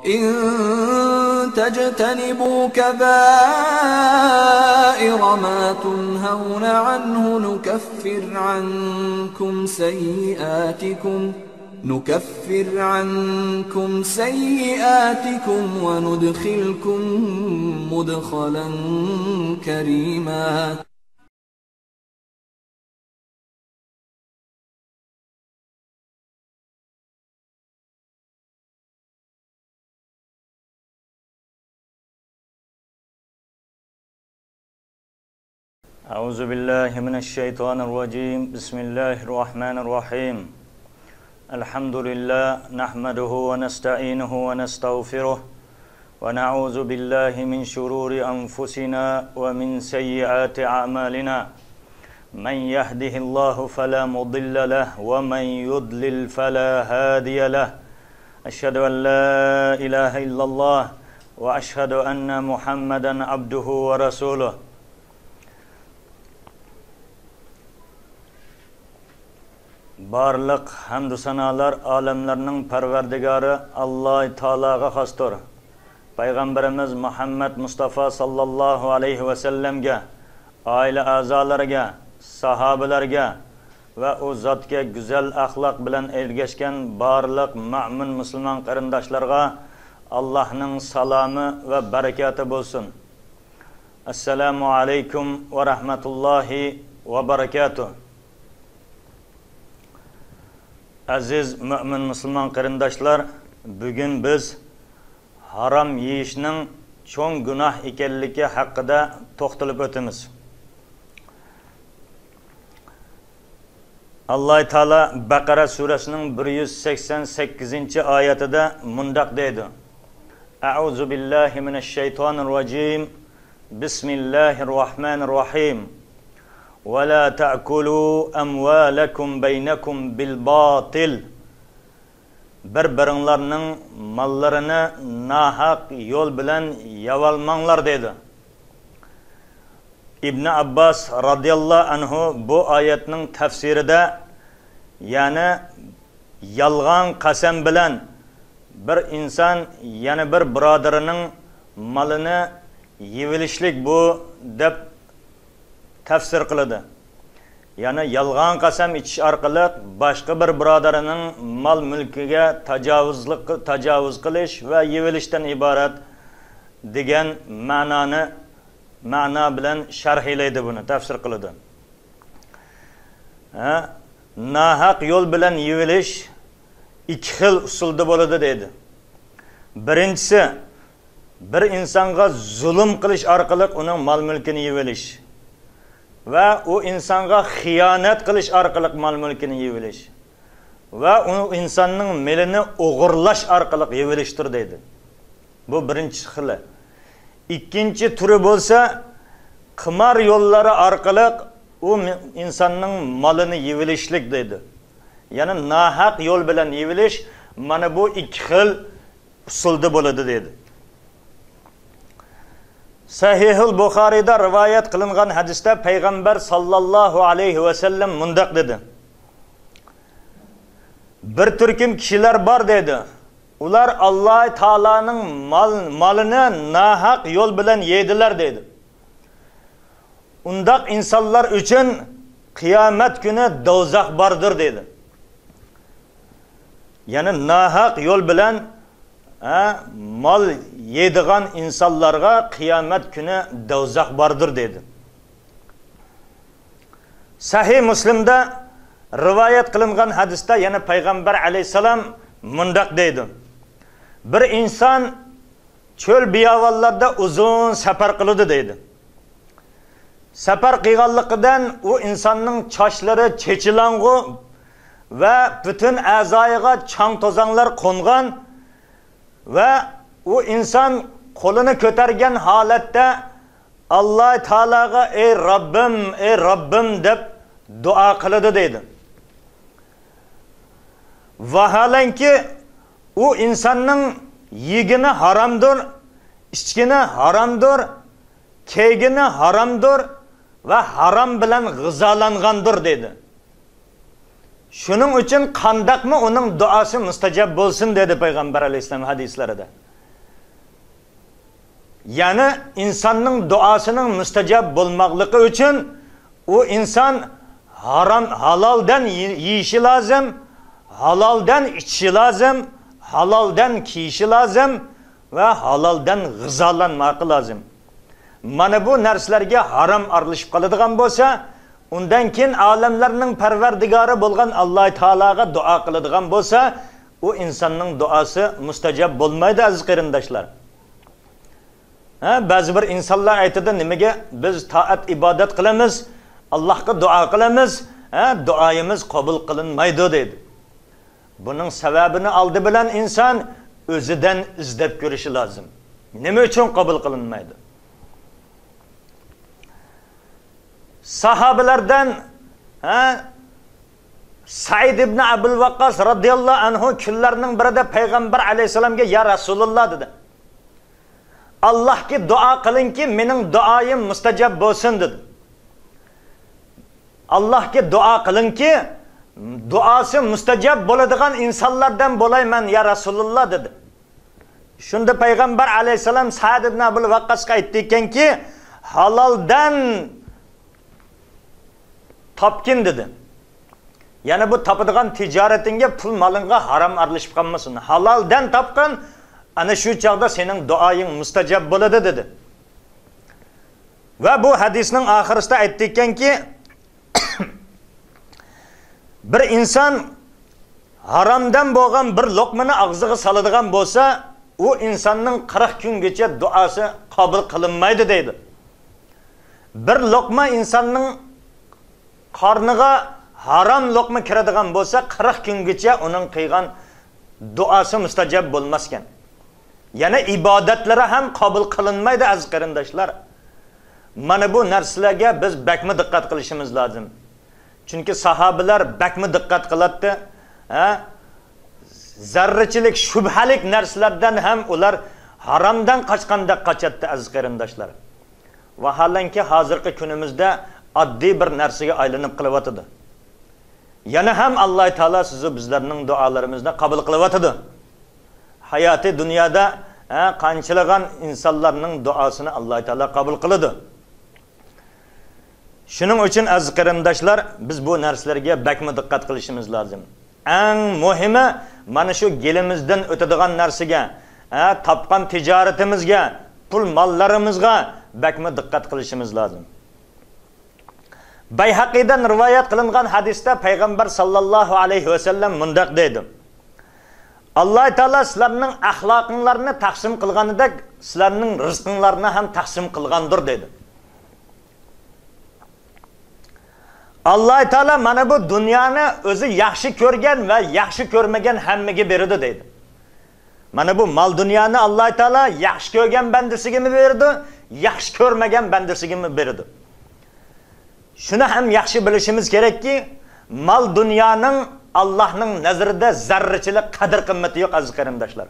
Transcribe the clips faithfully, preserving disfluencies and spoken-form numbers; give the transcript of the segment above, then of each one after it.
إن تجتنبوا كبائر ما تنهون عنه نكفر عنكم سيئاتكم، نكفر عنكم سيئاتكم وندخلكم مدخلا كريما. أعوذ بالله من الشيطان الرجيم. بسم الله الرحمن الرحيم. الحمد لله، نحمده ونستعينه ونستغفره، ونعوذ بالله من شرور أنفسنا ومن سيئات أعمالنا. من يهده الله فلا مضل له، ومن يضلل فلا هادي له. أشهد أن لا إله إلا الله، وأشهد أن محمدا عبده ورسوله. بارلىق ھەمدۇ سانالار ئالەملەرنىڭ پەرۋەردىگارى ئاللاھ تائالاغا خاستۇر. پەيغەمبىرىمىز مۇھەممەد مۇستافا ساللاللاھۇ ئەلەيھى ۋەسەللەمگە، ئائىلە ئەزالىرىگە، ساھابىلەرگە ۋە ئۇ زاتكە گۈزەل ئەخلاق بىلەن ئەگەشكەن بارلىق مۆمىن مۇسۇلمان قېرىنداشلارغا ئاللاھنىڭ سالامى ۋە بەرىكاتى بولسۇن. ئەسسالامۇ ئەلەيكۇم ۋە رەھمەتۇللاھى ۋە بەرىكاتۇھ. ئەزىز مۆمىن مۇسۇلمان قېرىنداشلار، بۈگۈن بىز ھارام يېيىشنىڭ چوڭ گۇناھ ئىكەنلىكى ھەققىدە توختىلىپ ئۆتىمىز. ئاللاھ تائالا بەقەرە سۈرەسىنىڭ بىر يۈز سەكسەن سەككىزىنچى ئايەتىدە مۇنداق دەيدۇ: أعوذ بالله من الشيطان الرجيم. بسم الله الرحمن الرحيم. ولا تأكلوا أموالكم بينكم بالباطل. بىر-بىرىڭلارنىڭ ماللىرىنى ناھەق يول بىلەن يەۋالماڭلار، دەيدۇ. ئىبنى ئابباس رازىياللاھۇ ئەنھۇ بۇ ئايەتنىڭ تەپسىرىدە، يەنى يالغان قەسەم بىلەن بىر ئىنسان يەنە بىر بۇرادىرىنىڭ مالىنى يېۋېلىشلىك بۇ، دەپ تەپسىر قىلىدۇ. يەنى يالغان قەسەم ئېچىش ئارقىلىق باشقا بىر بۇرادىرىنىڭ مال-مۈلكىگە تاجاۋۇزلۇق، تاجاۋۇز قىلىش ۋە يېۋېلىشتىن ئىبارەت دېگەن مەنانى، مەنا بىلەن شەرھلەيدۇ بۇنى، تەپسىر قىلىدۇ. ھە؟ ناھەق يول بىلەن يېۋېلىش ئىككى خىل ئۇسۇلدا بولىدۇ، دەيدۇ. بىرىنچىسى، بىر ئىنسانغا زۇلۇم قىلىش ئارقىلىق ئۇنىڭ مال-مۈلكىنى يېۋېلىش ۋە ئۇ ئىنسانغا خىيانەت قىلىش ئارقىلىق مال-مۈلكىنى يېۋېلىش ۋە ئۇ ئىنساننىڭ مېلىنى ئوغرىلاش ئارقىلىق يېۋېلىشتۇر، دەيدۇ. بۇ بىرىنچى خىلى. ئىككىنچى تۈرى بولسا، قىمار يوللىرى ئارقىلىق ئۇ مى-، ئىنساننىڭ مالىنى يېۋېلىشلىك، دەيدۇ. يەنى ناھەق يول بىلەن يېۋېلىش، مانا بۇ ئىككى خىل ئۇسۇلدا بولىدۇ، دەيدۇ. سەھىھۇل بۇخارىدا رىۋايەت قىلىنغان ھەدىستە پەيغەمبەر ساللاللاھۇ ئەلەيھى ۋەسەللەم مۇنداق دېدى: بىر تۈركۈم كىشىلەر بار، دەيدۇ. ئۇلار ئاللاھ تائالانىڭ مال، مالىنى ناھەق يول بىلەن يەيدىلەر، دەيدۇ. ئۇنداق ئىنسانلار ئۈچۈن قىيامەت كۈنى دوزاخ باردۇر، دەيدۇ. يەنى ناھەق يول بىلەن، ھە، مال يەيدىغان ئىنسانلارغا قىيامەت كۈنى دوزاخ باردۇر، دەيدۇ. سەھىھ مۇسلىمدا رىۋايەت قىلىنغان ھەدىستە يەنە پەيغەمبەر ئەلەيھىسسالام مۇنداق دەيدۇ: بىر ئىنسان چۆل بىياۋانلاردا ئۇزۇن سەپەر قىلىدۇ، دەيدۇ. سەپەر قىلغانلىقىدىن ئۇ ئىنساننىڭ چاچلىرى چېچىلاڭغۇ ۋە پۈتۈن ئەزايىغا چاڭ-توزاڭلار قونغان ۋە ئۇ ئىنسان قولىنى كۆتەرگەن ھالەتتە ئاللاھ تائالاغا: «ئەي رەببىم، ئەي رەببىم» دەپ دۇئا قىلىدۇ، دەيدۇ. ۋاھالەنكى، ئۇ ئىنساننىڭ يېگىنى ھارامدۇر، ئىچكىنى ھارامدۇر، كىيگىنى ھارامدۇر ۋە ھارام بىلەن غىزالانغاندۇر، دەيدۇ. شۇنىڭ ئۈچۈن قانداقمۇ ئۇنىڭ دۇئاسى مۇستەجاب بولسۇن، دېدى پەيغەمبەر ئەلەيھىسسالام ھەدىسلىرىدە. يەنى ئىنساننىڭ دۇئاسىنىڭ مۇستەجاب بولماقلىقى ئۈچۈن ئۇ ئىنسان ھارام، ھالالدىن يېيىشى لازىم، ھالالدىن ئىچىشى لازىم، ھالالدىن كىيىشى لازىم ۋە ھالالدىن غىزالانماقى لازىم. مانا بۇ نەرسىلەرگە ھارام ئارىلىشىپ قالىدىغان بولسا، ئۇندىن كېيىن ئالەملەرنىڭ پەرۋەردىگارى بولغان ئاللاھ تائالاغا دۇئا قىلىدىغان بولسا، ئۇ ئىنساننىڭ دۇئاسى مۇستەجاب بولمايدۇ، ئەزىز قېرىنداشلار. ھە، بەزى بىر ئىنسانلار ئېيتىدۇ، نېمىگە بىز تائەت ئىبادەت قىلىمىز، ئاللاھقا دۇئا قىلىمىز، ھە، دۇئايىمىز قوبۇل قىلىنمايدۇ دەيدۇ. بۇنىڭ سەۋەبىنى ئالدى بىلەن ئىنسان ئۆزىدىن ئىزدەپ كۆرۈشى لازىم. نېمە ئۈچۈن قوبۇل قىلىنمايدۇ؟ ساھابىلەردىن، ھە، سەئىد ئىبنى ئەبۇل ۋەققاس رەزىياللاھۇ ئەنھۇ كۈنلەرنىڭ بىرىدە پەيغەمبەر ئەلەيھىسسالامغا، يا رەسۇلۇللاھ، دېدى. ئاللاھقا دۇئا قىلىڭكى، مېنىڭ دۇئايىم مۇستەجاب بولسۇن، دېدى. ئاللاھقا دۇئا قىلىڭكى، دۇئاسى مۇستەجاب بولىدىغان ئىنسانلاردىن بولاي مەن، يا رەسۇلۇللاھ، دېدى. شۇندا پەيغەمبەر ئەلەيھىسسالام سەئد ئىبن ئەبۇل ۋەققاسقا ئېيتتى ئىكەنكى، ھالالدىن تاپقىن، دېدى. يەنى بۇ تاپىدىغان تىجارىتىڭگە، پۇل مالىڭغا ھارام ئارىلىشىپ قالمىسۇن. ھالالدىن تاپقىن، ئەنە شۇ چاغدا سېنىڭ دۇئايىڭ مۇستەجاب بولىدۇ، دېدى. ۋە بۇ ھەدىسنىڭ ئاخىرىسىدا ئېيتتى ئىكەنكى، بىر ئىنسان ھارامدىن بولغان بىر لوقمىنى ئاغزىغا سالىدىغان بولسا، ئۇ ئىنساننىڭ قىرىق كۈنگىچە دۇئاسى قوبۇل قىلىنمايدۇ، دەيدۇ. بىر لوقما ئىنساننىڭ قارنىغا ھارام لوقما كىرىدىغان بولسا، قىرىق كۈنگىچە ئۇنىڭ قىلغان دۇئاسى مۇستەجاب بولماسكەن. يەنە ئىبادەتلىرى ھەم قوبۇل قىلىنمايدۇ، ئەزىز قېرىنداشلار. مانا بۇ نەرسىلەرگە بىز بەكمۇ دىققەت قىلىشىمىز لازىم. چۈنكى ساھابىلەر بەكمۇ دىققەت قىلاتتى. ھە؟ زەررىچىلىك، شۈبھەلىك نەرسىلەردىن ھەم ئۇلار ھارامدىن قاچقاندەك قاچاتتى، ئەزىز قېرىنداشلار. ۋاھالەنكى، ھازىرقى كۈنىمىزدە ئاددىي بىر نەرسىگە ئايلىنىپ قېلىۋاتىدۇ. يەنە ھەم ئاللاھ تائالا سىزۇ بىزلەرنىڭ دۇئالىرىمىزنى قوبۇل قىلىۋاتىدۇ. ھاياتى دۇنيادا، ھە، قانچىلىغان ئىنسانلارنىڭ دۇئاسىنى ئاللاھ تائالا قوبۇل قىلىدۇ. شۇنىڭ ئۈچۈن، ئەزىز قېرىنداشلار، بىز بۇ نەرسىلەرگە بەكمۇ دىققەت قىلىشىمىز لازىم. ئەڭ مۇھىمى، مانا شۇ گېلىمىزدىن ئۆتىدىغان نەرسىگە، ھە، تاپقان تىجارىتىمىزگە، پۇل ماللىرىمىزغا بەكمۇ دىققەت قىلىشىمىز لازىم. بەيھەقىدىن رىۋايەت قىلىنغان ھەدىستە پەيغەمبەر ساللاللاھۇ ئەلەيھى ۋەسەللەم مۇنداق دەيدۇ: ئاللاھ تائالا سىلەرنىڭ ئەخلاقىڭلارنى تەقسىم قىلغىنىدەك، سىلەرنىڭ رىزقىڭلارنى ھەم تەقسىم قىلغاندۇر، دەيدۇ. ئاللاھ تائالا مانا بۇ دۇنيانى ئۆزى ياخشى كۆرگەن ۋە ياخشى كۆرمىگەن ھەممىگە بېرىدۇ، دەيدۇ. مانا بۇ مال دۇنيانى ئاللاھ تائالا ياخشى كۆرگەن بەندىسىگىمۇ بېرىدۇ، ياخشى كۆرمىگەن بەندىسىگىمۇ بېرىدۇ. شۇنى ھەم ياخشى بىلىشىمىز كېرەككى، مال دۇنيانىڭ ئاللاھنىڭ نەزىرىدە زەررىچىلىك قەدىر-قىممىتى يوق، ئەزىز قېرىنداشلار.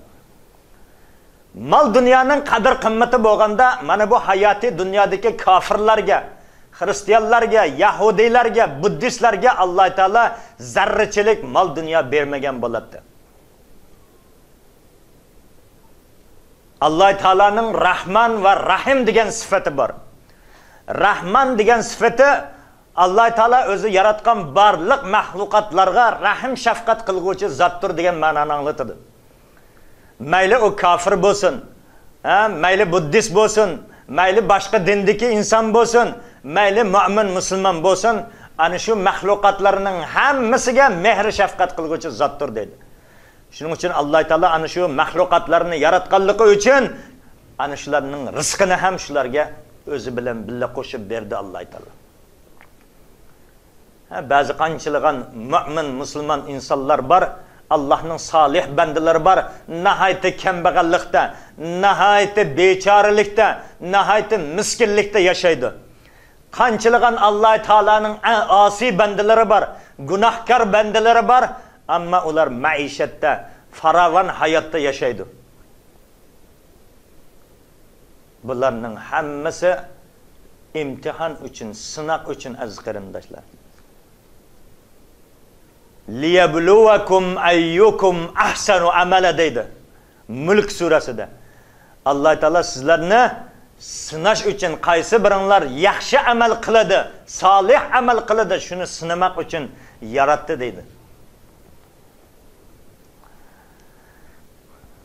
مال دۇنيانىڭ قەدىر-قىممىتى بولغاندا، مانا بۇ ھاياتىي دۇنيادىكى كاپىرلارغا، خىرىستىيانلارغا، يەھۇدىيلارغا، بۇددىستلارغا ئاللاھ تائالا زەررىچىلىك مال دۇنيا بەرمىگەن بولاتتى. ئاللاھ تائالانىڭ راھمان ۋە راھىم دېگەن سۈپىتى بار. راھمان دېگەن سۈپىتى، ئاللاھ تائالا ئۆزى ياراتقان بارلىق مەخلۇقاتلارغا رەھىم شەپقەت قىلغۇچى زاتتۇر دېگەن مەنانى ئاڭلىتىدۇ. مەيلى ئۇ كاپىر بولسۇن، ھە، مەيلى بۇددىست بولسۇن، مەيلى باشقا دىندىكى ئىنسان بولسۇن، مەيلى مۆمىن مۇسۇلمان بولسۇن، ئەنە شۇ مەخلۇقاتلارنىڭ ھەممىسىگە مېھرى شەپقەت قىلغۇچى زاتتۇر دەيدۇ. شۇنىڭ ئۈچۈن ئاللاھ تائالا ئەنە شۇ مەخلۇقاتلارنى ياراتقانلىقى ئۈچۈن، ئەنە شۇلارنىڭ رىزقىنى ھەم شۇلارغا ئۆزى بىلەن بىللە قوشۇپ بەردى ئاللاھ تائالا. ھە، بەزى قانچىلىغان مۆمىن، مۇسۇلمان ئىنسانلار بار، ئاللاھنىڭ سالىھ بەندىلىرى بار، ناھايىتى كەمبەغەللىكتە، ناھايىتى بىچارىلىكتە، ناھايىتى مىسكىنلىكتە ياشايدۇ. قانچىلىغان ئاللاھ تائالانىڭ ئەڭ ئاسىي بەندىلىرى بار، گۇناھكار بەندىلىرى بار، ئەمما ئۇلار مەئىشەتتە، پاراۋان ھاياتتا ياشايدۇ. بۇلارنىڭ ھەممىسى ئىمتىھان ئۈچۈن، سىناق ئۈچۈن، ئەزىز قېرىنداشلار. لىيەبلۇۋەكۇم ئەييۇكۇم ئەھسەنۇ ئەمەلە دەيدۇ مۈلك سۈرەسىدە. ئاللاھ تائالا سىزلەرنى سىناش ئۈچۈن، قايسى بىرىڭلار ياخشى ئەمەل قىلىدۇ، سالىھ ئەمەل قىلىدۇ، شۇنى سىنىماق ئۈچۈن ياراتتى دەيدۇ.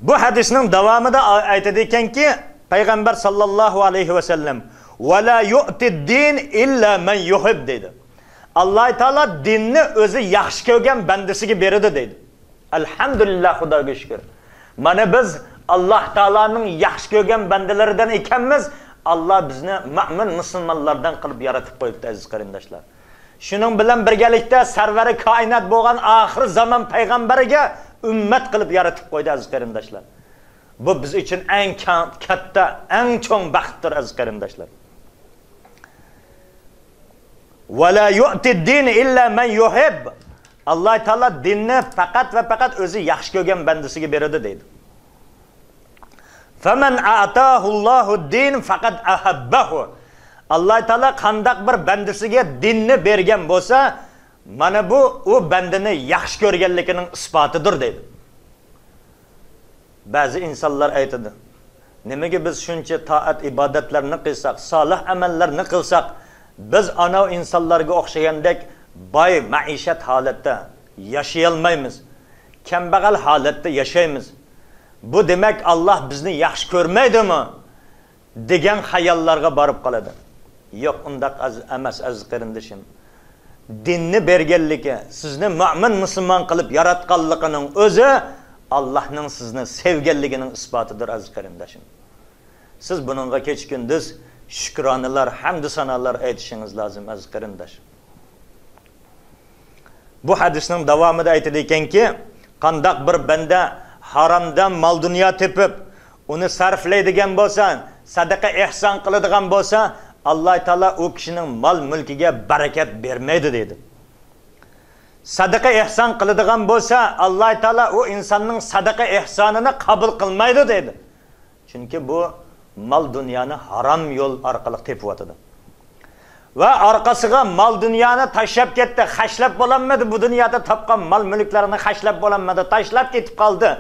بۇ ھەدىسنىڭ داۋامىدا ئا-، ئېيتىدىكەنكى، پەيغەمبەر ساللاللاھۇ ئەلەيھى ۋەسەللەم، «ۋە لا يۇئتىد دىن ئىللا مەن يۇھىب» دەيدۇ. ئاللاھ تائالا دىننى ئۆزى ياخشى كۆرگەن بەندىسىگە بېرىدۇ دەيدۇ. ئەلھەمدۇلىللاھ، خۇداغا شۈكۈر. مانا بىز ئاللاھ تائالانىڭ ياخشى كۆرگەن بەندىلىرىدىن ئىكەنمىز. ئاللاھ بىزنى مۆمىن مۇسۇلمانلاردىن قىلىپ يارىتىپ قويۇپتۇ، ئەزىز قېرىنداشلار. شۇنىڭ بىلەن بىرگەلىكتە، سەرۋەرى كائىنات بولغان ئاخىر زامان پەيغەمبىرىگە ئۈممەت قىلىپ يارىتىپ قويدى، ئەزىز قېرىنداشلار. بۇ بىز ئۈچۈن ئەڭ كەڭ، كاتتا، ئەڭ چوڭ بەختتۇر، ئەزىز قېرىنداشلار. «ۋە لا يۇئتىد دىن ئىللا مەن يۇھىب». ئاللاھ تائالا دىننى پەقەت ۋە پەقەت ئۆزى ياخشى كۆرگەن بەندىسىگە بېرىدۇ دەيدۇ. «فەمەن ئەتاھۇللاھۇد دىن فەقەد ئەھەببەھۇ». ئاللاھ تائالا قانداق بىر بەندىسىگە دىننى بەرگەن بولسا، مانا بۇ ئۇ بەندىنى ياخشى كۆرگەنلىكىنىڭ ئىسپاتىدۇر دەيدۇ. بەزى ئىنسانلار ئېيتىدۇ، نېمىگە بىز شۇنچە تائەت ئىبادەتلەرنى قىلساق، سالىھ ئەمەللەرنى قىلساق، بىز ئاناۋ ئىنسانلارغا ئوخشىغاندەك باي مەئىشەت ھالەتتە ياشىيالمايمىز، كەمبەغەل ھالەتتە ياشايمىز. بۇ دېمەك، ئاللاھ بىزنى ياخشى كۆرمەيدىمۇ؟ دېگەن خىياللارغا بارىپ قالىدۇ. يوق، ئۇنداق ئەز-، ئەمەس، ئەزىز قېرىندىشىم. دىننى بەرگەنلىكى، سىزنى مۆمىن مۇسۇلمان قىلىپ ياراتقانلىقىنىڭ ئۆزى ئاللاھنىڭ سىزنى سەۋگەنلىكىنىڭ ئىسپاتىدۇر، ئەزىز قېرىنداشىم. سىز بۇنىڭغا كېچە-كۈندۈز شۈكرانىلەر، ھەمدۇ سانالار ئېيتىشىڭىز لازىم، ئەزىز قېرىنداش. بۇ ھەدىسنىڭ داۋامىدا ئېيتىدىكەنكى، قانداق بىر بەندە ھارامدىن مال-دۇنيا تېپىپ، ئۇنى سەرپلەيدىغان بولسا، سەدىقە-ئېھسان قىلىدىغان بولسا، ئاللاھ تائالا ئۇ كىشىنىڭ مال-مۈلكىگە بەرىكەت بەرمەيدۇ دەيدۇ. سەدىقە-ئېھسان قىلىدىغان بولسا، ئاللاھ تائالا ئۇ ئىنساننىڭ سەدىقە-ئېھسانىنى قوبۇل قىلمايدۇ دەيدۇ. چۈنكى بۇ مال-دۇنيانى ھارام يول ئارقىلىق تېپىۋاتىدۇ. ۋە ئارقىسىغا مال-دۇنيانى تاشلاپ كەتتى، خەجلەپ بولالمىدى، بۇ دۇنيادا تاپقان مال-مۈلۈكلەرنى خەجلەپ بولالمىدى، تاشلاپ كېتىپ قالدى.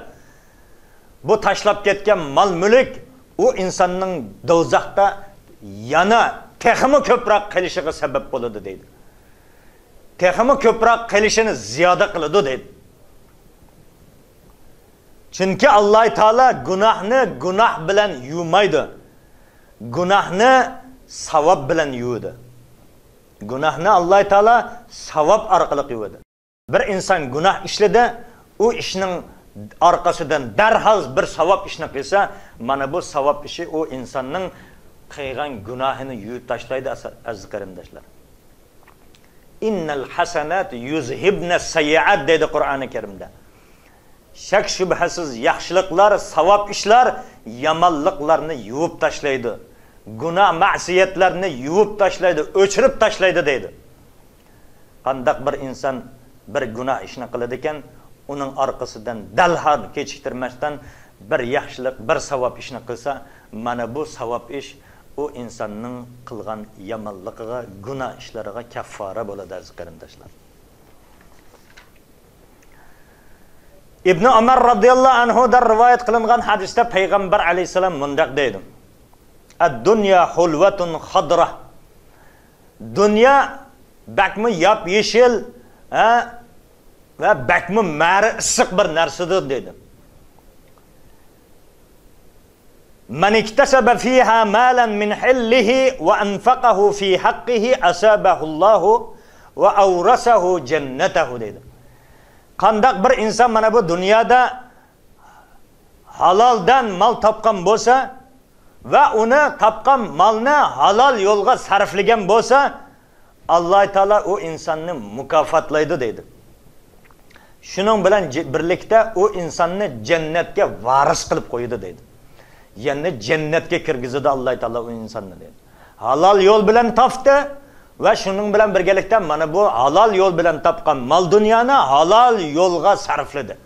بۇ تاشلاپ كەتكەن مال-مۈلۈك ئۇ ئىنساننىڭ دوزاختا يەنە تېخىمۇ كۆپرەك قېلىشىغا سەۋەب بولىدۇ دەيدۇ. تېخىمۇ كۆپرەك قېلىشىنى زىيادە قىلىدۇ دەيدۇ. چۈنكى ئاللاھ تائالا گۇناھنى گۇناھ بىلەن يۇمايدۇ. گۇناھنى ساۋاب بىلەن يۇيىدۇ. گۇناھنى ئاللاھ تائالا ساۋاب ئارقىلىق يۇيىدۇ. بىر ئىنسان گۇناھ ئىشلىدى، ئۇ ئىشنىڭ ئارقىسىدىن دەرھال بىر ساۋاب ئىشنى قىلسا، مانا بۇ ساۋاب ئىشى ئۇ ئىنساننىڭ قىلغان گۇناھىنى يۇيۇپ تاشلايدۇ، ئەز-، ئەزىز قېرىنداشلار. «ئىننەل ھەسەنات يۇزھىبنەس سەييىئات» دەيدۇ قۇرئانى كەرىمدە. شەك-شۈبھىسىز ياخشىلىقلار، ساۋاب ئىشلار يامانلىقلارنى يۇيۇپ تاشلايدۇ. گۇناھ، مەسىيەتلەرنى يۇيۇپ تاشلايدۇ، ئۆچۈرۈپ تاشلايدۇ دەيدۇ. قانداق بىر ئىنسان بىر گۇناھ ئىشنى قىلىدىكەن، ئۇنىڭ ئارقىسىدىن دەرھال كېچىكتۈرمەستىن بىر ياخشىلىق، بىر ساۋاب ئىشنى قىلسا، مانا بۇ ساۋاب ئىش ئۇ ئىنساننىڭ قىلغان يامانلىقىغا، گۇناھ ئىشلىرىغا كەففارە بولىدۇ، ئەزىز قېرىنداشلار. ئىبنى ئۆمەر رازىياللاھۇ ئەنھۇدىن رىۋايەت قىلىنغان ھەدىستە پەيغەمبەر ئەلەيھىسسالام مۇنداق دەيدۇ: «ئەددۇنيا ھۇلۋەتۇن خادرا». دۇنيا بەكمۇ ياپيېشىل، ھە، ۋە بەكمۇ مەرى ئىسسىق بىر نەرسىدۇر دېدى. «مەن ئىكتەسەبە فىھا مالەن مىن ھىللىھى ۋە ئەنفەقەھۇ فى ھەققىھى ئەسابەھۇللاھۇ ۋە ئەۋرەسەھۇ جەننەتەھۇ» دەيدۇ. قانداق بىر ئىنسان مانا بۇ دۇنيادا ھالالدىن مال تاپقان بولسا، ۋە ئۇنى تاپقان مالنى ھالال يولغا سەرپلىگەن بولسا، ئاللاھ تائالا ئۇ ئىنساننى مۇكاپاتلايدۇ دەيدۇ. شۇنىڭ بىلەن جى-، بىرلىكتە ئۇ ئىنساننى جەننەتكە ۋارىس قىلىپ قويىدۇ دەيدۇ. يەنى جەننەتكە كىرگۈزىدۇ ئاللاھ تائالا ئۇ ئىنساننى دەيدۇ. ھالال يول بىلەن تاپتى ۋە شۇنىڭ بىلەن بىرگىلىكتە مانا بۇ ھالال يول بىلەن تاپقان مال دۇنيانى ھالال يولغا سەرپلىدى.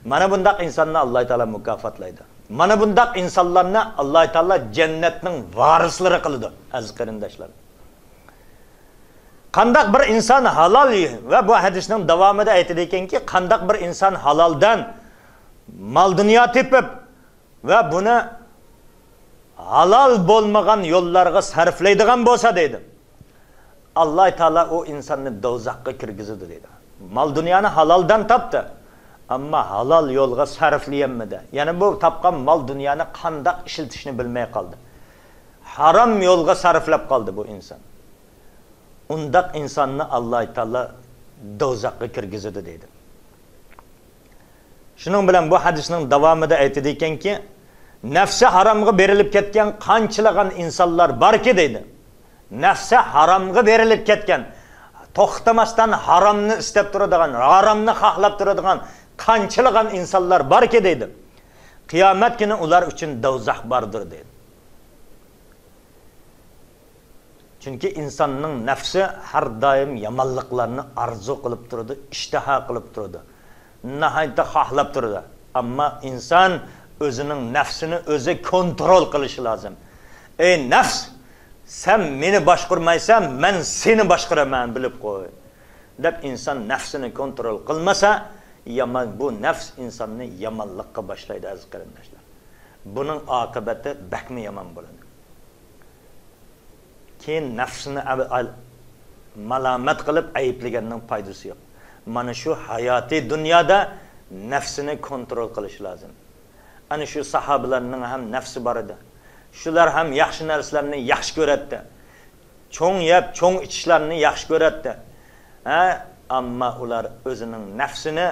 مانا بۇنداق ئىنساننى ئاللاھ تائالا مۇكاپاتلايدۇ. مانا بۇنداق ئىنسانلارنى ئاللاھ تائالا جەننەتنىڭ ۋارىسلىرى قىلىدۇ، ئەزىز قېرىنداشلار. قانداق بىر ئىنسان ھالال، ۋە بۇ ھەدىسنىڭ داۋامىدا ئېيتىدىكەنكى، قانداق بىر ئىنسان ھالالدىن مال دۇنيا تېپىپ ۋە بۇنى ھالال بولمىغان يوللارغا سەرپلەيدىغان بولسا دەيدۇ، ئاللاھ تائالا ئۇ ئىنساننى دوزاخقا كىرگۈزىدۇ دەيدۇ. مال دۇنيانى ھالالدىن تاپتى، ئەمما ھالال يولغا سەرپلىيەلمىدى. يەنى بۇ تاپقان مال دۇنيانى قانداق ئىشلىتىشنى بىلمەي قالدى. ھارام يولغا سەرپلەپ قالدى بۇ ئىنسان. ئۇنداق ئىنساننى ئاللاھ تائالا دوزاخقا كىرگۈزىدۇ دەيدۇ. شۇنىڭ بىلەن بۇ ھەدىسنىڭ داۋامىدا ئېيتىدىكەنكى، نەپسى ھارامغا بېرىلىپ كەتكەن قانچىلىغان ئىنسانلار باركى دەيدۇ. نەپسى ھارامغا بېرىلىپ كەتكەن، توختىماستىن ھارامنى ئىستەپ تۇرىدىغان، ھارامنى خاھلاپ تۇرىدىغان قانچىلىغان ئىنسانلار باركى دەيدۇ. قىيامەت كۈنى ئۇلار ئۈچۈن دوزاخ باردۇر دەيدۇ. چۈنكى ئىنساننىڭ نەپسى ھەر دائىم يامانلىقلارنى ئارزۇ قىلىپ تۇرىدۇ، ئىشتىھا قىلىپ تۇرىدۇ، ناھايىتى خاھلاپ تۇرىدۇ. ئەمما ئىنسان ئۆزىنىڭ نەپسىنى ئۆزى كونترول قىلىشى لازىم. ئەي نەپس، سەن مېنى باشقۇرمايسەن، مەن سېنى باشقۇرىمەن، بىلىپ قوي، دەپ ئىنسان نەپسىنى كونترول قىلمىسا، يامان، بۇ نەپس ئىنساننى يامانلىققا باشلايدۇ، ئەزىز قېرىنداشلار. بۇنىڭ ئاقىۋىتى بەكمۇ يامان بولىدۇ. كېيىن نەپسىنى ئەل-، ئەل-، مالامەت قىلىپ ئەيىبلىگەننىڭ پايدىسى يوق. مانا شۇ ھاياتىي دۇنيادا نەپسىنى كونترول قىلىش لازىم. ئەنە شۇ ساھابىلەرنىڭ ھەم نەپسى بار ئىدى. شۇلار ھەم ياخشى نەرسىلەرنى ياخشى كۆرەتتى. چوڭ يەپ، چوڭ ئىچىشلارنى ياخشى كۆرەتتى. ھە؟ ئەمما ئۇلار ئۆزىنىڭ نەپسىنى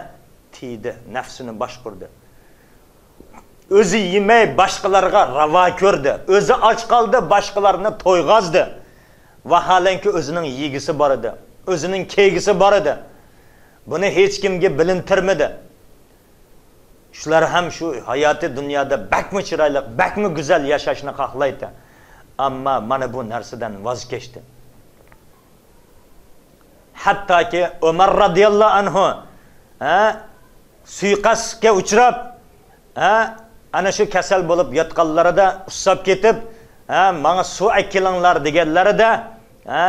تىيدى، نەپسىنى باشقۇردى. ئۆزى يېمەي باشقىلارغا راۋا كۆردى. ئۆزى ئاچ قالدى، باشقىلارنى تويغازدى. ۋاھالەنكى ئۆزىنىڭ يېگۈسى بار ئىدى. ئۆزىنىڭ كىيگۈسى بار ئىدى. بۇنى ھېچكىمگە بىلىندۈرمىدى. شۇلار ھەم شۇ ھاياتىي دۇنيادا بەكمۇ چىرايلىق، بەكمۇ گۈزەل ياشاشنى خاھلايتتى. ئەمما مانا بۇ نەرسىدىن ۋاز كەچتى. ھەتتاكى ئۆمەر رازىياللاھۇ ئەنھۇ، ھە، سۇيىقەستكە ئۇچراپ، ھە، ئەنە شۇ كېسەل بولۇپ ياتقانلىرىدا ئۇسساپ كېتىپ، ھە، ماڭا سۇ ئەكېلىڭلار دېگەنلىرىدە، ھە،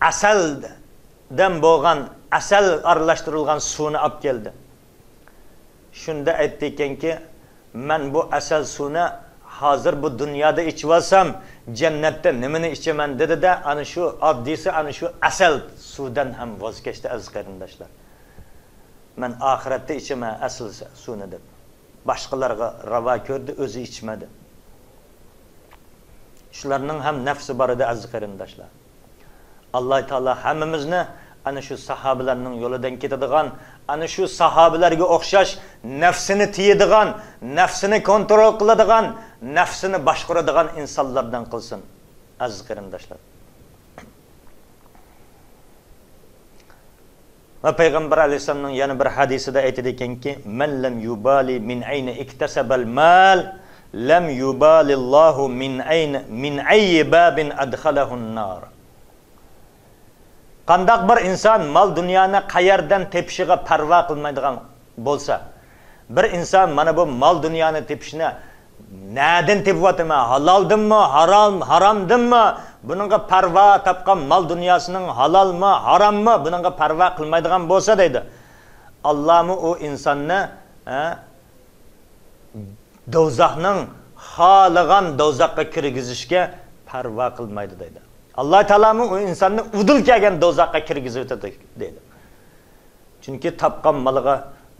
ئەسەلدىن بولغان، ئەسەل ئارىلاشتۇرۇلغان سۇنى ئاپ كەلدى. شۇندا ئېيتتىكەنكى، مەن بۇ ئەسەل سۇنى ھازىر بۇ دۇنيادا ئىچىۋالسام، جەننەتتە نېمىنى ئىچىمەن دېدى-دە، ئەنە شۇ ئاددىيسى، ئەنە شۇ ئەسەل سۇدىن ھەم ۋاز كەچتى، ئەزىز قېرىنداشلار. مەن ئاخىرەتتە ئىچىمەن ئەسەل سۇنى دەپ. باشقىلارغا راۋا كۆردى، ئۆزى ئىچمىدى. شۇلارنىڭ ھەم نەپسى بار ئىدى، ئەزىز قېرىنداشلار. ئاللاھ تائالا ھەممىمىزنى ئەنە شۇ ساھابىلەرنىڭ يولىدىن كېتىدىغان، ئەنە شۇ ساھابىلەرگە ئوخشاش نەپسىنى تىيىدىغان، نەپسىنى كونترول قىلىدىغان، نەپسىنى باشقۇرىدىغان ئىنسانلاردىن قىلسۇن، ئەزىز قېرىنداشلار. ۋە پەيغەمبەر ئەلەيھىسسالامنىڭ يەنە بىر ھەدىسىدە ئېيتىدىكەنكى، مەن لەم يۇبالى مىن ئەينە ئىكتەسەبەل مال، لەم يۇبالىللاھۇ مىن ئەينە، مىن ئەييى بابىن ئەدخەلەھۇن نار. قانداق بىر ئىنسان مال دۇنيانى قەيەردىن تېپىشىغا پەرۋا قىلمايدىغان بولسا، بىر ئىنسان مانا بۇ مال دۇنيانى تېپىشنى نەدىن تېپىۋاتىمەن، ھالالدىنمۇ، ھارام، ھارامدىنمۇ، بۇنىڭغا پەرۋا، تاپقان مال دۇنياسىنىڭ ھالالمۇ، ھاراممۇ، بۇنىڭغا پەرۋا قىلمايدىغان بولسا دەيدۇ، ئاللامۇ ئۇ ئىنساننى، ھە، دوزاخنىڭ خالىغان دوزاخقا كىرگۈزۈشكە پەرۋا قىلمايدۇ دەيدۇ. ئاللا تائالامۇ ئۇ ئىنساننى ئۇدۇل كەلگەن دوزاخقا كىرگۈزۈۋېتىدۇ دەيدۇ. چۈنكى تاپقان مالىغا،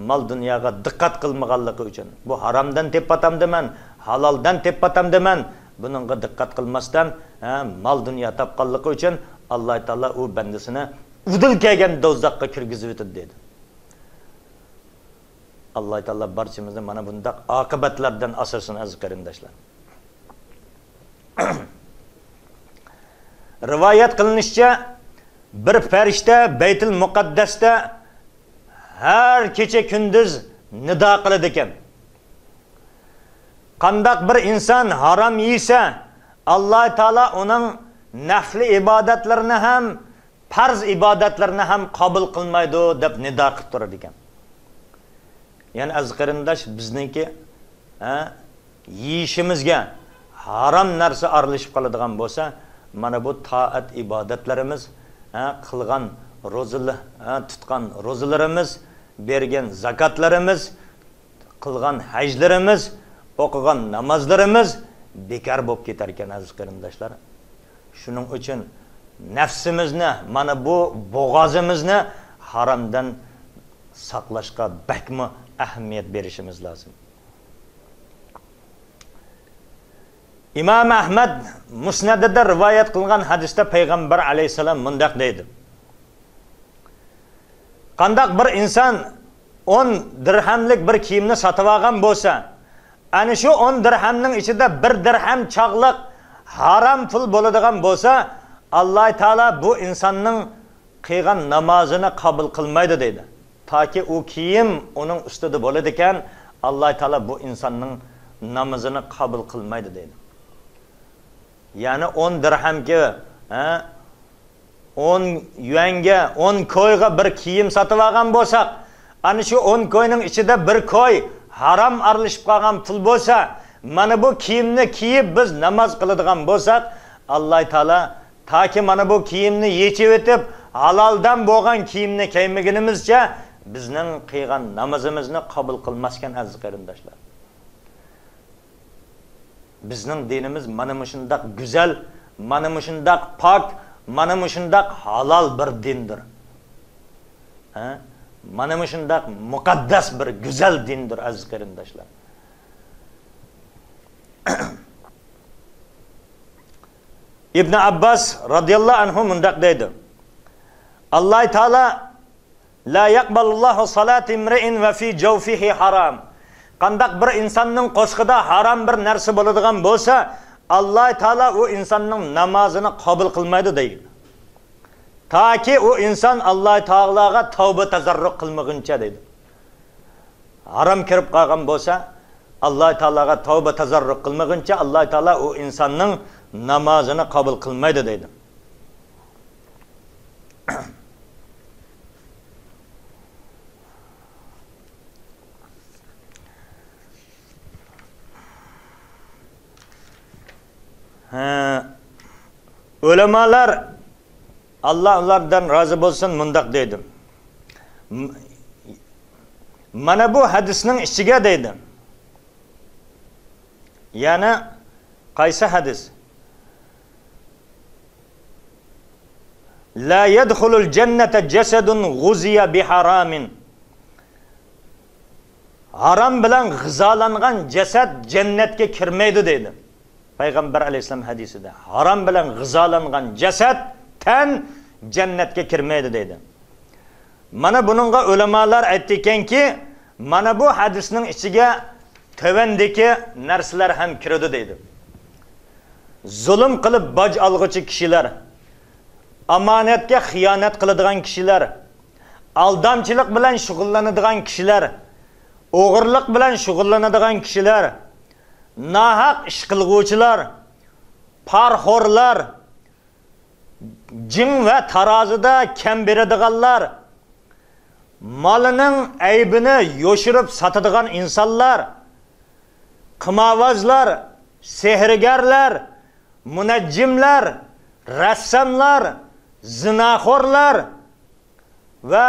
مال دۇنياغا دىققەت قىلمىغانلىقى ئۈچۈن، بۇ ھارامدىن تېپىۋاتامدىمەن، ھالالدىن تېپىۋاتامدىمەن، بۇنىڭغا دىققەت قىلماستىن، ھە، مال دۇنيا تاپقانلىقى ئۈچۈن ئاللا تائالا ئۇ بەندىسىنى ئۇدۇل كەلگەن دوزاخقا كىرگۈزۈۋېتىدۇ دەيدۇ. ئاللا تائالا بارچىمىزنى مانا بۇنداق ئاقىۋەتلەردىن ئاسرىسۇن، ئەزىز قېرىنداشلار. رىۋايەت قىلىنىشىچە، بىر پەرىشتە بەيتۇل مۇقەددەستە ھەر كېچە كۈندۈز نىدا قىلىدىكەن. قانداق بىر ئىنسان ھارام يېسە، ئاللا تائالا ئۇنىڭ نەفلى ئىبادەتلىرىنى ھەم پەرز ئىبادەتلىرىنى ھەم قوبۇل قىلمايدۇ دەپ نىدا قىلىپ تۇرىدىكەن. يەنى ئەزىز قېرىنداش، بىزنىڭكى، ھە، يېيىشىمىزگە ھارام نەرسە ئارىلىشىپ قالىدىغان بولسا، مانا بۇ تائەت ئىبادەتلىرىمىز، ھە، قىلغان روزىلى-، ھە، تۇتقان روزىلىرىمىز، بەرگەن زاكاتلىرىمىز، قىلغان ھەجلىرىمىز، ئوقۇغان نامازلىرىمىز، بىكار بولۇپ كېتەركەن، ئەزىز قېرىنداشلار. شۇنىڭ ئۈچۈن نەپسىمىزنى، مانا بۇ بوغازىمىزنى ھارامدىن ساقلاشقا بەكمۇ ئەھمىيەت بېرىشىمىز لازىم. ئىمام ئەھمەد مۇسنەدىدە رىۋايەت قىلغان ھەدىستە پەيغەمبەر ئەلەيھىسسالام مۇنداق دەيدۇ: قانداق بىر ئىنسان ئون دىرھەملىك بىر كىيىمنى ساتىۋالغان بولسا، ئەنە شۇ ئون دىرھەمنىڭ ئىچىدە بىر دىرھەم چاغلىق ھارام پۇل بولىدىغان بولسا، ئاللاھ تائالا بۇ ئىنساننىڭ قىلغان نامازىنى قوبۇل قىلمايدۇ دەيدۇ. تاكى ئۇ كىيىم ئۇنىڭ ئۈستىدە بولىدىكەن، ئاللاھ تائالا بۇ ئىنساننىڭ نامىزىنى قوبۇل قىلمايدۇ دەيدۇ. يەنى ئون دىرھەمگە، ھە، ئون يۈەنگە، ئون كويغا بىر كىيىم ساتىۋالغان بولساق، ئەنە شۇ ئون كوينىڭ ئىچىدە بىر كوي ھارام ئارىلىشىپ قالغان پۇل بولسا، مانا بۇ كىيىمنى كىيىپ بىز ناماز قىلىدىغان بولساق، ئاللاھ تائالا تاكى مانا بۇ كىيىمنى يېچىۋېتىپ، ھالالدان بولغان كىيىمنى كىيمىگىنىمىزچە بىزنىڭ قىلغان نامىزىمىزنى قوبۇل قىلماسكەن، ئەزىز قېرىنداشلار. بىزنىڭ دىنىمىز مانا مۇشۇنداق گۈزەل، مانا مۇشۇنداق پاك، مانا مۇشۇنداق ھالال بىر دىندۇر. ھە؟ مانا مۇشۇنداق مۇقەددەس بىر گۈزەل دىندۇر، ئەزىز قېرىنداشلار. ئىبن ئابباس رازىياللاھۇ ئەنھۇ مۇنداق دەيدۇ: ئاللاھ تائالا، لا يقبل الله صلاة امرئ وفي جوفه حرام. قانداق بىر ئىنساننىڭ قورسىقىدا ھارام بىر نەرسە بولىدىغان بولسا، ئاللاھ تائالا ئۇ ئىنساننىڭ نامازىنى قوبۇل قىلمايدۇ دەيدۇ. تاكى ئۇ ئىنسان ئاللاھ تائالاغا تەۋبە تەزەررۇ قىلمىغىنچە دەيدۇ. ھارام كىرىپ قالغان بولسا، ئاللاھ تائالاغا تەۋبە تەزەررۇ قىلمىغىنچە ئاللاھ تائالا ئۇ ئىنساننىڭ نامازىنى قوبۇل قىلمايدۇ دەيدۇ. ھە، ئۆلىمالار، ئاللاھ ئۇلاردىن رازى بولسۇن، مۇنداق دەيدۇ. م-، مانا بۇ ھەدىسنىڭ ئىچىگە دەيدۇ. يەنى قايسى ھەدىس؟ لا يدخل الجنة جسد غذي بحرام. ھارام بىلەن غىزالانغان جەسەت جەننەتكە كىرمەيدۇ دەيدۇ. پەيغەمبەر ئەلەيھىسسالام ھەدىسىدە، ھارام بىلەن غىزالانغان جەسەت، تەن جەننەتكە كىرمەيدۇ دەيدۇ. مانا بۇنىڭغا ئۆلىمالار ئېيتتىكەنكى، مانا بۇ ھەدىسنىڭ ئىچىگە تۆۋەندىكى نەرسىلەر ھەم كىرىدۇ دەيدۇ. زۇلۇم قىلىپ باج ئالغۇچى كىشىلەر، ئامانەتكە خىيانەت قىلىدىغان كىشىلەر، ئالدامچىلىق بىلەن شۇغۇللىنىدىغان كىشىلەر، ئوغرىلىق بىلەن شۇغۇللىنىدىغان كىشىلەر، ناھەق ئىش قىلغۇچىلار، پارىخورلار، جىڭ ۋە تارازىدا كەم بېرىدىغانلار، مالىنىڭ ئەيىبىنى يوشۇرۇپ ساتىدىغان ئىنسانلار، قىمارۋازلار، سېھىرگەرلەر، مۇنەججىملەر، رەسساملار، زىناخورلار، ۋە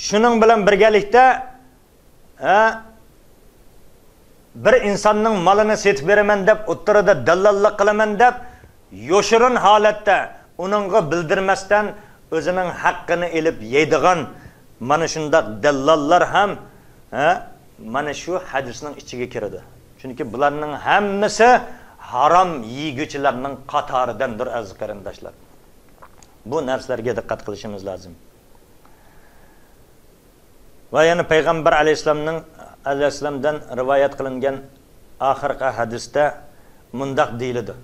شۇنىڭ بىلەن بىرگەلىكتە، ھە، بىر ئىنساننىڭ مالىنى سېتىپ بېرىمەن دەپ، ئوتتۇرىدا دەللاللىق قىلىمەن دەپ، يوشۇرۇن ھالەتتە ئۇنىڭغا بىلدۈرمەستىن ئۆزىنىڭ ھەققىنى ئېلىپ يەيدىغان مانا شۇنداق دەللاللار ھەم، ھە، مانا شۇ ھەدىسنىڭ ئىچىگە كىرىدۇ. چۈنكى بۇلارنىڭ ھەممىسى ھارام يېگۈچىلەرنىڭ قاتارىدىندۇر، ئەزىز قېرىنداشلار. بۇ نەرسىلەرگە دىققەت قىلىشىمىز لازىم. ۋە يەنە پەيغەمبەر ئەلەيھىسسالامنىڭ، ئەلەيھىسسالامدىن رىۋايەت قىلىنگەن ئاخىرقى ھەدىستە مۇنداق دېيىلىدۇ: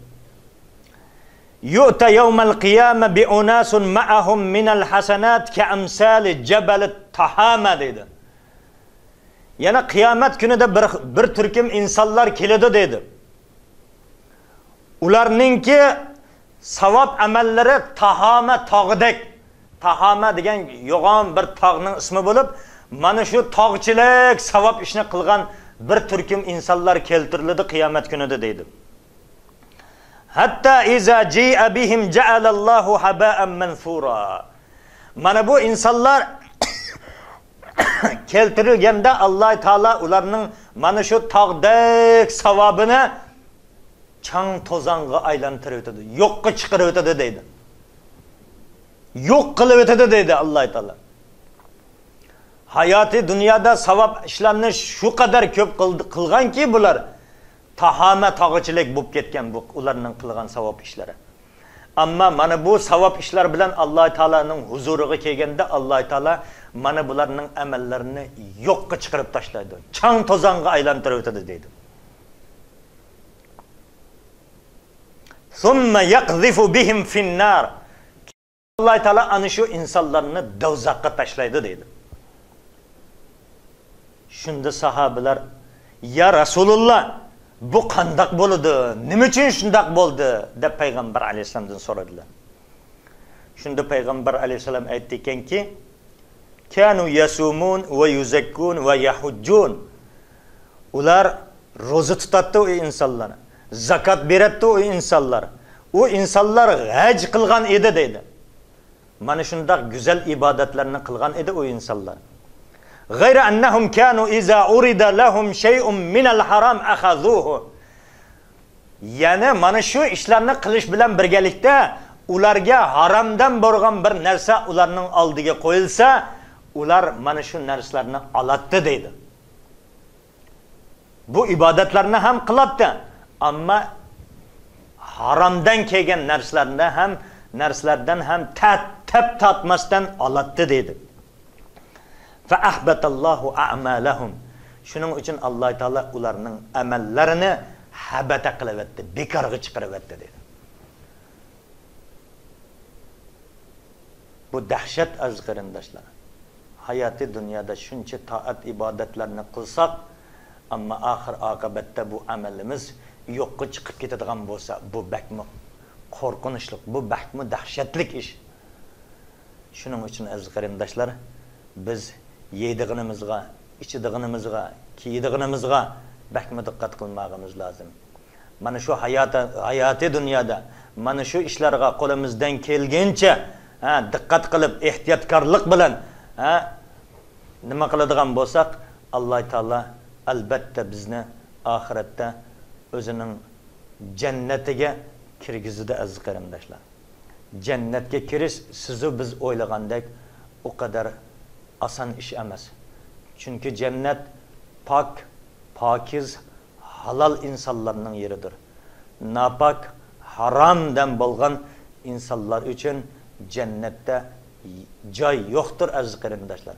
يؤتى يوم القيامة بأناس معهم من الحسنات كأمثال جبل التهامة دەيدۇ. يەنە قىيامەت كۈنىدە بىر، بىر تۈركۈم ئىنسانلار كېلىدۇ دەيدۇ. ئۇلارنىڭكى ساۋاب ئەمەللىرى تاھامە تاغىدەك. تاھامە دېگەن يوغان بىر تاغنىڭ ئىسمى بولۇپ، مانا شۇ تاغچىلىك ساۋاب ئىشنى قىلغان بىر تۈركۈم ئىنسانلار كەلتۈرۈلىدۇ قىيامەت كۈنىدە دەيدۇ. حتى إذا جيء بهم جعل الله هباء منثورا. مانا بۇ ئىنسانلار كەلتۈرۈلگەندە، ئاللاھ تائالا ئۇلارنىڭ مانا شۇ تاغدەك ساۋابىنى چاڭ توزانغا ئايلاندۇرۇۋېتىدۇ، يوققا چىقىرىۋېتىدۇ دەيدۇ. يوق قىلىۋېتىدۇ دەيدۇ ئاللاھ تائالا. ھاياتىي دۇنيادا ساۋاب ئىشلارنى شۇ قەدەر كۆپ قىلدى، قىلغانكى بۇلار، تاھامە تاغىچىلىك بولۇپ كەتكەن بۇ ئۇلارنىڭ قىلغان ساۋاب ئىشلىرى. ئەمما مانا بۇ ساۋاب ئىشلار بىلەن ئاللاھ تائالانىڭ ھۇزۇرىغا كەلگەندە، ئاللاھ تائالا مانا بۇلارنىڭ ئەمەللىرىنى يوققا چىقىرىپ تاشلايدۇ، چاڭ توزانغا ئايلاندۇرۇۋېتىدۇ دەيدۇ. ثم يقذف بهم في النار. ئاللاھ تائالا ئەنە شۇ ئىنسانلارنى دوزاخقا تاشلايدۇ دەيدۇ. شۇندا ساھابىلەر، يا رەسۇلۇللاھ، بۇ قانداق بولىدۇ؟ نېمە ئۈچۈن شۇنداق بولدى؟ دەپ پەيغەمبەر ئەلەيھىسسالامدىن سورىدىلار. شۇندا پەيغەمبەر ئەلەيھىسسالام ئەيتتىكەنكى، كانوا يصومون ويزكون ويحجون. ئۇلار روزا تۇتاتتى ئۇ ئىنسانلار، زاكات بېرەتتى ئۇ ئىنسانلار، ئۇ ئىنسانلار ھەج قىلغان ئىدى دەيدۇ. مانا شۇنداق گۈزەل ئىبادەتلەرنى قىلغان ئىدى ئۇ ئىنسانلار. غير أنهم كانوا إذا عرض لهم شيء من الحرام أخذوه. يەنى مانا شۇ ئىشلارنى قىلىش بىلەن بىرگىلىكتە ئۇلارغا ھارامدىن بولغان بىر نەرسە ئۇلارنىڭ ئالدىغا قويۇلسا، ئۇلار مانا شۇ نەرسىلەرنى ئالاتتى دەيدۇ. بۇ ئىبادەتلەرنى ھەم قىلاتتى، ئەمما ھارامدىن كەلگەن نەرسىلەرنى ھەم، نەرسىلەردىن ھەم تەت-، تەپ تارتماستىن ئالاتتى دەيدۇ. فأحبط الله أعمالهم. شۇنىڭ ئۈچۈن ئاللاھ تائالا ئۇلارنىڭ ئەمەللىرىنى ھەبەتە قىلىۋەتتى، بىكارغا چىقىرىۋەتتى دەيدۇ. بۇ دەھشەت، ئەزىز قېرىنداشلار. ھاياتىي دۇنيادا شۇنچە تائەت ئىبادەتلەرنى قىلساق، ئەمما ئاخىر ئاقىۋەتتە بۇ ئەمەلىمىز يوققا چىقىپ كېتىدىغان بولسا، بۇ بەكمۇ قورقۇنچلۇق، بۇ بەكمۇ دەھشەتلىك ئىش. شۇنىڭ ئۈچۈن، ئەزىز قېرىنداشلار، بىز يەيدىغىنىمىزغا، ئىچىدىغىنىمىزغا، كىيىدىغىنىمىزغا بەكمۇ دىققەت قىلماغىمىز لازىم. مانا شۇ ھايات-، ھاياتىي دۇنيادا مانا شۇ ئىشلارغا قولىمىزدىن كەلگىنىچە، ھە، دىققەت قىلىپ، ئېھتىياتكارلىق بىلەن، ھە، نېمە قىلىدىغان بولساق، ئاللاھ تائالا ئەلبەتتە بىزنى ئاخىرەتتە ئۆزىنىڭ جەننىتىگە كىرگۈزىدۇ، ئەزىز قېرىنداشلار. جەننەتكە كىرىش سىزۇ بىز ئويلىغاندەك ئۇ قەدەر ئاسان ئىش ئەمەس. چۈنكى جەننەت پاك، پاكىز، ھالال ئىنسانلارنىڭ يېرىدۇر. ناپاك، ھارامدەم بولغان ئىنسانلار ئۈچۈن جەننەتتە جاي يوقتۇر، ئەزىز قېرىنداشلار.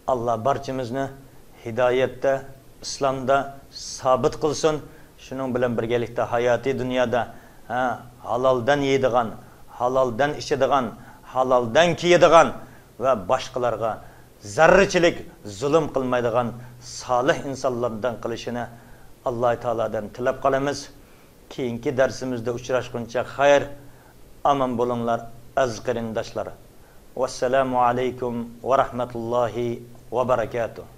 ئاللا بارچىمىزنى ھىدايەتتە، ئىسلامدا سابىت قىلسۇن. شۇنىڭ بىلەن بىرگىلىكتە ھاياتىي دۇنيادا، ھە، ھالالدىن يەيدىغان، ھالالدىن ئىچىدىغان، ھالالدىن كىيىدىغان ۋە باشقىلارغا زەررىچىلىك زۇلۇم قىلمايدىغان سالىھ ئىنسانلاردىن قىلىشىنى ئاللا تائالادىن تىلەپ قالىمىز. كېيىنكى دەرسىمىزدە ئۇچراشقىنچە خەير، ئامان بولۇڭلار، ئەزىز قېرىنداشلار. ۋەسسالامۇ ئەلەيكۇم ۋە رەھمەتۇللاھى ۋە بەرەكاتۇھ.